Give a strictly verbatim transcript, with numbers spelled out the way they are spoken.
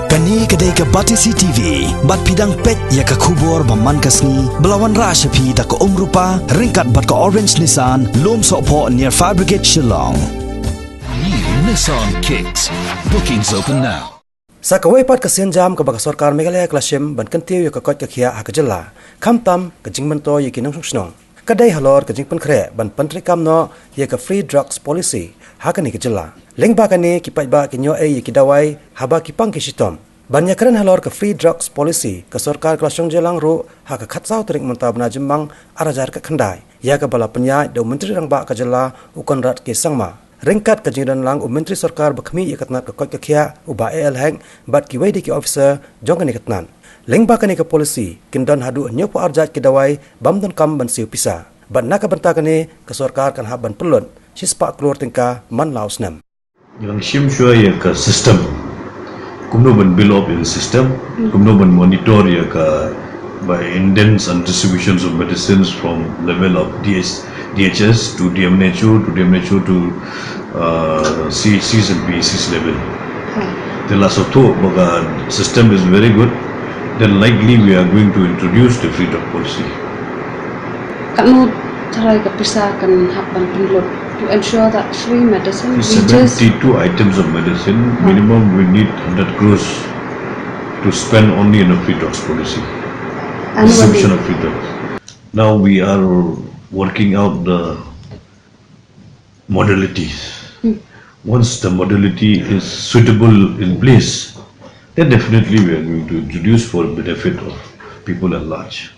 Kane ka dei ka Batesi T V, bad phi dang peit ïa ka khubor ba man ka sngi, ba la wanrah sha phi da ka Umrupa, ryngkat bad ka Orange Nissan, Lumsohphoh near Fire Brigade Shillong. New Nissan Kicks. Bookings open now. Sa kawei pat ka sienjam kaba ka sorkar Meghalaya ka la shim ban kyntiew ïa ka koit ka khiah ha ka jylla, khamtam ka jingmyntoi ïa ki nongshong shnong. Ka dei halor ka jingpynkhreh ban pyntreikam noh ïa ka Free Drugs Policy ha kane ka jylla. Lyngba kane ki paidbah kin ïoh ei ïa ki dawai haba ki pang ki shitom. Ban ïakren halor ka Free Drugs Policy, ka sorkar ka la shong jingïalang ruh ha ka khatsaw tarik mynta bnai Jymmang arhajar khatkhyndai, ïa kaba la pynïaid da u Myntri Rangbah ka jylla u Conrad K Sangma. Ryngkat ka jingdon lang u Myntri Sorkar ba khmih ïa ka tnat ka koit ka khiah u Bah A L Hek bad kiwei de ki officer jong kane ka tnat. Lyngba kane ka policy, kin don haduh hynñiewphew ar jait ki dawai bym donkam ban siew pisa. Bad na ka bynta kane, ka sorkar kan hap ban pynlut shispah klur tyngka man la u snem. Ngi dang shim shuwa ïa ka system. Kumno ban build up ïa ka system, kumno ban monitor ïa ka by indents and distributions of medicines from level of D S, D H S to D M H O, to D M H O to, uh, C H Cs and P H Cs level. Te la sngewthuh ba ka system is very good, then likely we are going to introduce the free drug policy. Katno tharai ka pisa kan hap ban pynlut to ensure that free medicine reaches? Seventy-two items of medicine, minimum we need hundred crores to spend only in a free drugs policy. Annually. Distribution of free drugs. Now we are working out the modalities. Once the modality is suitable in place, then definitely we are going to introduce for benefit of people at large.